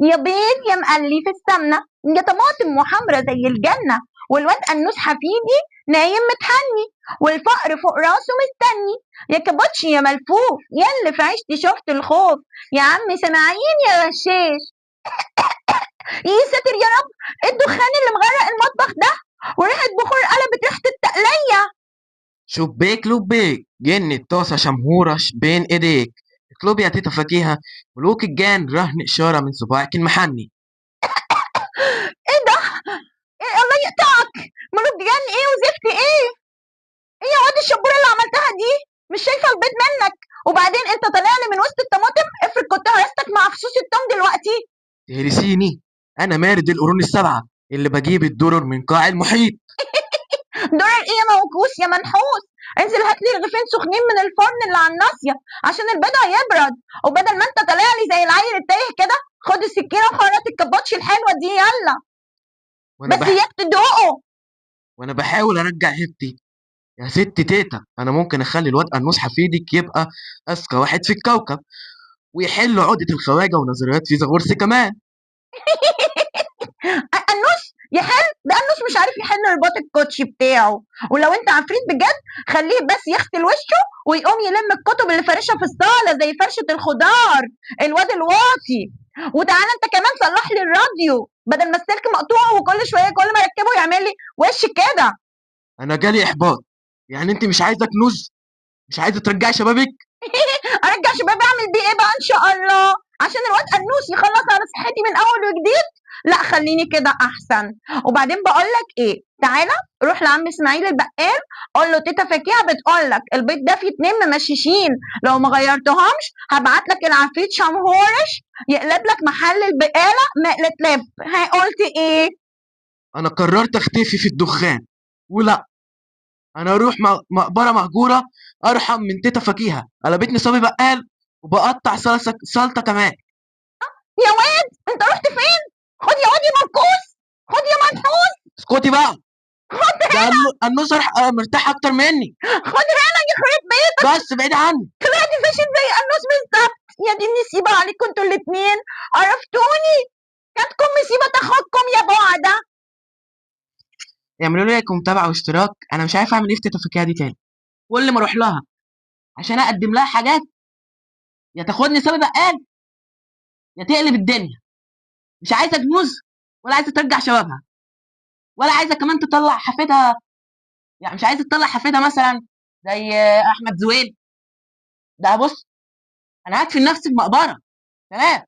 يا بيض يا مقلي في السمنة، يا طماطم وحمرة زي الجنة، والواد قنوس حفيدي نايم متحني، والفقر فوق راسه مستني، يا كابوتشي يا ملفوف، يا اللي في عيشتي شفت الخوف، يا عم سامعين يا غشاش. يا ساتر يا رب، ايه الدخان اللي مغرق المطبخ ده؟ وريحة بخور قلبت ريحة التقلية. شبيك لبيك، جن الطاسة شمهورة بين ايديك، اطلبي يا تيتا فكيهة، ملوك الجان رهن إشارة من صباعك المحني. ايه ده؟ إيه الله يقطعك، ملوك جان ايه وزفت ايه؟ ايه يا واد الشبورة اللي عملتها دي؟ مش شايفة البيض منك، وبعدين انت طالع لي من وسط الطماطم، افرض كنت هرستك مع فصوص التوم دلوقتي. تهرسيني، أنا مارد القرون السبعة اللي بجيب الدرر من قاع المحيط. درر ايه يا موكوس يا منحوس؟ انزل هات لي رغيفين سخنين من الفرن اللي على الناصية عشان البيض هيبرد، وبدل ما انت طالع لي زي العيل التايه كده، خد السكينة وخرط الكباتش الحلوة دي يلا. بس اياك تدوقه. وأنا بحاول أرجع هيبتي يا ست تيتا، أنا ممكن أخلي الواد قنوس حفيدك يبقى أذكى واحد في الكوكب، ويحل عقدة الخواجة ونظريات فيثاغورس كمان. قنوس يحل؟ ده قنوس مش عارف يحل رباط الكوتشي بتاعه، ولو انت عفريت بجد خليه بس يغسل وشه ويقوم يلم الكتب اللي فارشها في الصالة زي فرشة الخضار الواد الواطي. وتعالى انت كمان صلح لي الراديو بدل ما السلك مقطوع وكل شوية كل ما اركبه يعمل لي وش كده. أنا جالي إحباط، يعني انت مش عايزة كنوز؟ مش عايزة ترجعي شبابك؟ ارجع شبابي اعمل بيه ايه بقى ان شاء الله؟ عشان الواد قنوس يخلص على صحتي من اول وجديد؟ لا خليني كده احسن. وبعدين بقول لك ايه، تعالى روح لعم اسماعيل البقال قول له تيتا فكيهة بتقول لك البيض ده فيه 2 ممششين، لو ما غيرتهمش هبعت لك العفريت شمهورش يقلب لك محل البقالة مقلة لب. ها قلت ايه؟ انا قررت اختفي في الدخان، ولا انا اروح مقبره مهجورة ارحم من تيتا فكيهة، قلبتني صبي بقال وبقطع سلطة كمان. يا واد انت رحت فين؟ خد يا واد يا مركوز، خد يا منحوس. اسكتي بقى، خد ده هنا. النوس مرتاح اكتر مني. خد هنا يخرب بيتك، بس بعيد عني. طلعت فاشل زي النوس بالظبط. يا دي النسيبه عليكم انتوا الاثنين، عرفتوني كانتكم مصيبة تاخدكم يا بعده. اعملوا لي like ومتابعة واشتراك، انا مش عارف اعمل ايه في تيتا فكيهة دي تاني. كل ما اروح لها عشان اقدم لها حاجات يا تاخدني صبي بقال يا تقلب الدنيا. مش عايزه كنوز ولا عايزه ترجع شبابها ولا عايزه كمان تطلع حفيدها، يعني مش عايزه تطلع حفيدها مثلا زي احمد زويل ده. بص انا هدفن نفسي في مقبره. تمام.